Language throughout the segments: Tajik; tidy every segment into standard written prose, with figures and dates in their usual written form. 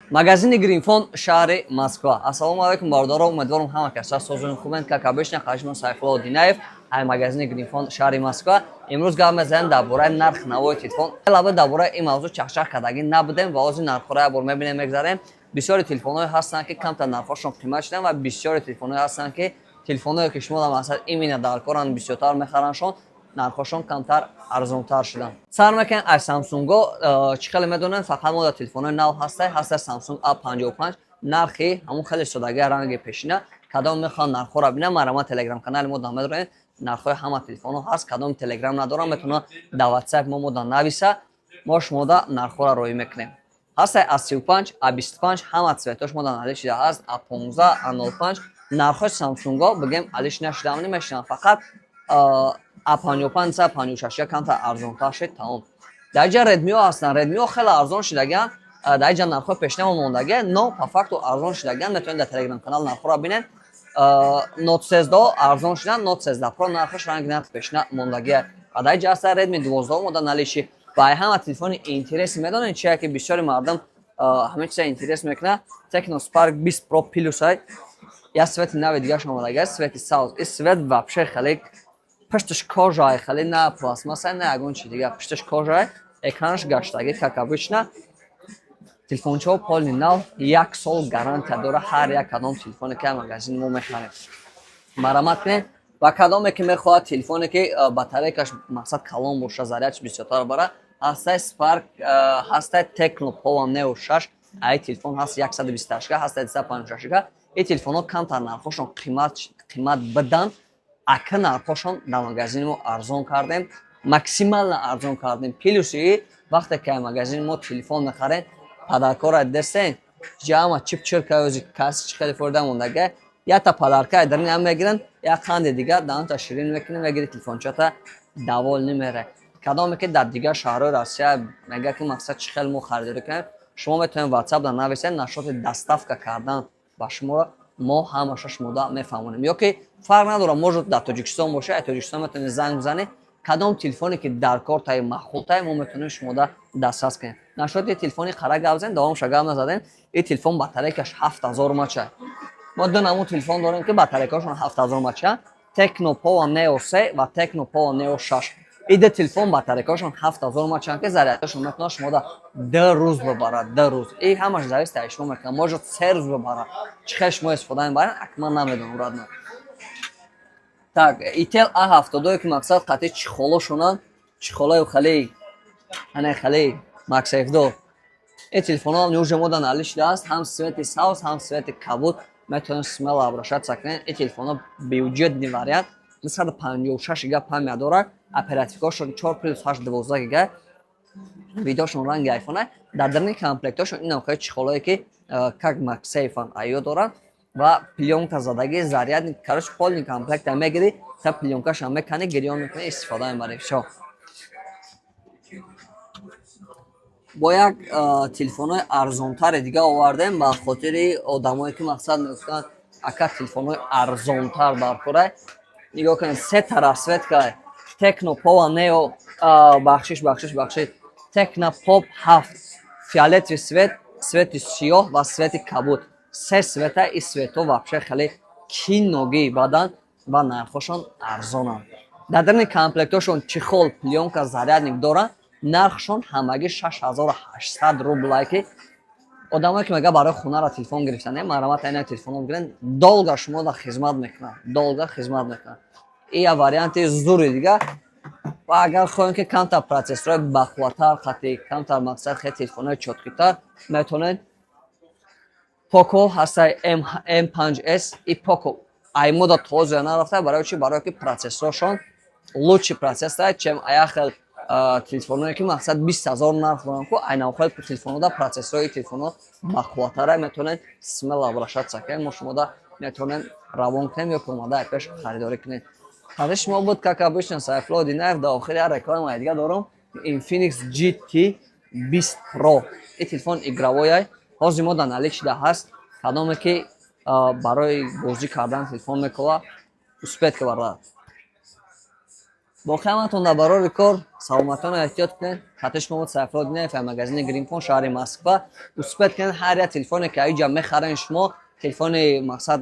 Магазини Гринфон, шаҳри Москва. Ассалому алайкум, бародаро, умедворам, ҳама каса созуни хубанд. Как обычно, қашмон Сайфулло Динаев, ай магазини Гринфон, шаҳри Москва. Имрӯз гап мезанем дар бораи нарх навои телефон. Лаба дар бораи ин мавзӯъ чахчах кардагӣ набудем ва ҳозир нархҳоро як бор мебинем, мегзарем. Бисёри телефонҳое ҳастанд, ки камтар нархҳошон қимат шуданд, ва бисёри телефонҳое ҳастанд, ки телефонҳое, ки шумо дар мақсад именно дар коранд, бисёртар мехараншон, нархҳошон камтар арзонтар шуданд. Сар мекунем аз Самсунго. Чӣ хеле медонем, фақат мо дар телефонҳои нав ҳастай Samsung A55, нархи ҳамун хеле содагии ранги пешина. Кадом мехоҳанд нархҳоро бинам, марҳамат, Телеграм канали мо дар медорем, нархҳои ҳама телефонҳо ҳаст. Кадом Телеграм надорам, метавонад дар WhatsApp мо мода нависа, мо шумода нархҳоро роҳӣ мекунем. Ҳастай A35, A25, ҳама цветош мо дар наличии ҳаст, A15, A05. Нархҳои Самсунго бигем, алиш нашудам, намешинам, фақат A55, 56 камтар арзонтар шуд, тамом. Дар ҷа Редмио ҳастанд. Редмио хеле арзон шудагианд. Дар ҷа нархҳои пешнамо мондагия, но по факту арзон шудагианд. Метавонед дар Телеграм канал нархҳоро бинед. Note 13 арзон шуданд, Note 13 Pro нархаш ранги нарх пешна мондагия. Ва дар ҷа ҳаста Redmi 12 мода наличии. Ва ҳама телефони интереси медонед чия, ки бисёри мардум ҳама чиза интерес мекунад? Tecno Spark 20 Pro Plus ай, як цвети нави дигараш омадагия, цвети сабз. Ин цвет вообще хеле, пушташ кожа, хеле на пластмасса, на ягон чи дига, пушташ кожа, экранаш гаштагӣ, как обычно. Телефончаҳо полный нав, як сол гарантия дора ҳар як кадом телефоне, ки магазини мо мехарем. Марҳамат кунед. Ва кадоме ки мехоҳад телефоне, ки батарейкаш мақсад калон боша, зарядш бисёртар бара, ҳастай Spark, ҳастай Tecno Pova Neo 6. Ай телефон ҳаст 128 га, ҳастай 256 га. Ин телефонҳо камтар нархҳошон қимат биданд, ака нархҳошон дар магазини мо арзон кардем, максимально арзон кардем. Плюси, вақте ки магазини мо телефон мехарем, подаркора дестен, ҷама чип чиркаёзи каси чи хеле фоида мондага, якта подарка дарин ҳам мегиранд, як қанди дигар даҳонта ширин мекунем, мегири, телефончата довольный мере. Кадоме ки дар дигар шаҳрҳои Россия мега, ки мақсад чӣ хел мо харидорӣ кунем, шумо метавонед WhatsApp да нависед. Насчёти доставка кардан ба шуморо мо ҳамаша шумода мефаҳмонем. Ё ки фарқ надорад, может, дар Тоҷикистон боша, ай Тоҷикистон метавонед занг бизанед. Кадом телефоне ки дар кор таи маъқултай, мо метавонем шумода дастрас кунем. Насчёти телефони қара гап зем, давомша гап назадем. Ин телефон батарейкаш 7000 мАча. Мо ду намуд телефон дорем, ки батарейкашон 7000 мАча: Tecno Pova Neo 3 ва Tecno Pova Neo 6. Ин ду телефон батарейкашон 7000 мАчан, ки зарядашон метавонад шумода 2 рӯз бибарад, 2 рӯз. И ҳамаш зависит аз шумо мекунад, может, 3 рӯз бибарад. Чӣ хел шумо истифода мебаред, акман намедонам, родной. Так, Itel A72, ки мақсад қатъи чехолошонанд, чехолои хеле ана хеле MagSafe. Ин телефонҳо уже мода наличии шудааст, ҳам цвети сабз, ҳам цвети кабуд, метавонед смело обращаться кунед. Ин телефонҳо бюджетный вариант, 256 гига память дорад, оперативкаҳошон 4 плюс 8, 12 гига, видеошон ранги айфона. Дар даруни комплектошон инам хеле чехолое, ки как MagSafe айё доранд ва плёнка задагӣ, зарядник, короче, полный комплекта мегирӣ, та плёнкашам мекани, гирён мекунӣ, истифода мебарӣ, всё. Бо як телефонҳои арзонтаре дига овардем ба хотири одамое, ки мақсад мегуфтанд, ака, телефонҳои арзонтар баркорай. Нигоҳ кунед, сета расцветка Tecno Pova Neo, бахшиш, бахшиш, бахшиш, Tecno Pop 7, фиолетовый цвет, цвети сиёҳ ва цвети кабуд, се цвета. И цвето вообще хеле киноги бадан ва нархҳошон арзонанд. Дар даруни комплектошон чехол, плёнка, зарядник доранд. Нархшон ҳамагӣ 6800 рублай, ки одамое, ки мега, барои хонара телефон гирифтан, марҳамат, ина телефонро бигирен, долго шумода хизмат мекунад, долго хизмат мекунад. И я варианти зури дига. Ва агар хоҳем, ки камтар процессорҳои бақувваттар қати камтар мақсад хе телефонҳои чёткитар, метавонед Poco ҳастай M5s. И Poco аймода тоза нарафта. Барои чи? Барое ки процессоршон лучший процессор, чем аяхел телефонҳое, ки мақсад 20 000 нарх доранд, ку айнавхел телефонҳода процессорҳои телефонҳо бақувваттара. Метавонед смело обращаться кунед, мо шумода метавонем равон кунем ё ки омада пеш харидорӣ кунед. Хади шумо буд, как обычно, Сайфулло Динаев. Дар охири як реклама дига дорум: Infinix GT 20 Pro. Ин телефон игровой, ҳозир мо дар наличида ҳаст. Кадоме ки барои бозӣ кардан телефон мекова, успеть ка барад. Боқӣ ҳаматон дар барори кор, саломатонро эҳтиёт кунед. Хати шумо буд Сайфулло Динаев, магазини Гринфон, шаҳри Москва. Успеть кунед, ҳар як телефоне ки аиҷа мехарен шумо, телефони мақсад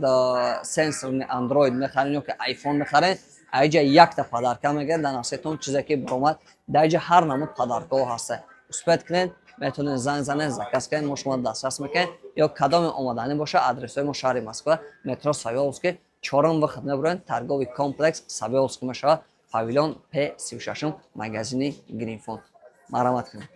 сенсорный Android мехарен ё ки iPhone мехарен, аиҷа якта подарка мегиред дар насибтон, чизе ки баромад. Дар иҷа ҳар намуд подаркаҳо ҳаста. Успеть кунед, метавонед занг занед, заказ кунед, мо шумо дастрас мекунем. Ё кадоме омаданӣ боша, адресҳои мо: шаҳри Москва, метро Савёловский, чорум выход мебурем, торговый комплекс Савёловский мешавад, павильон П 36, магазини Гринфон. Марҳамат кунед.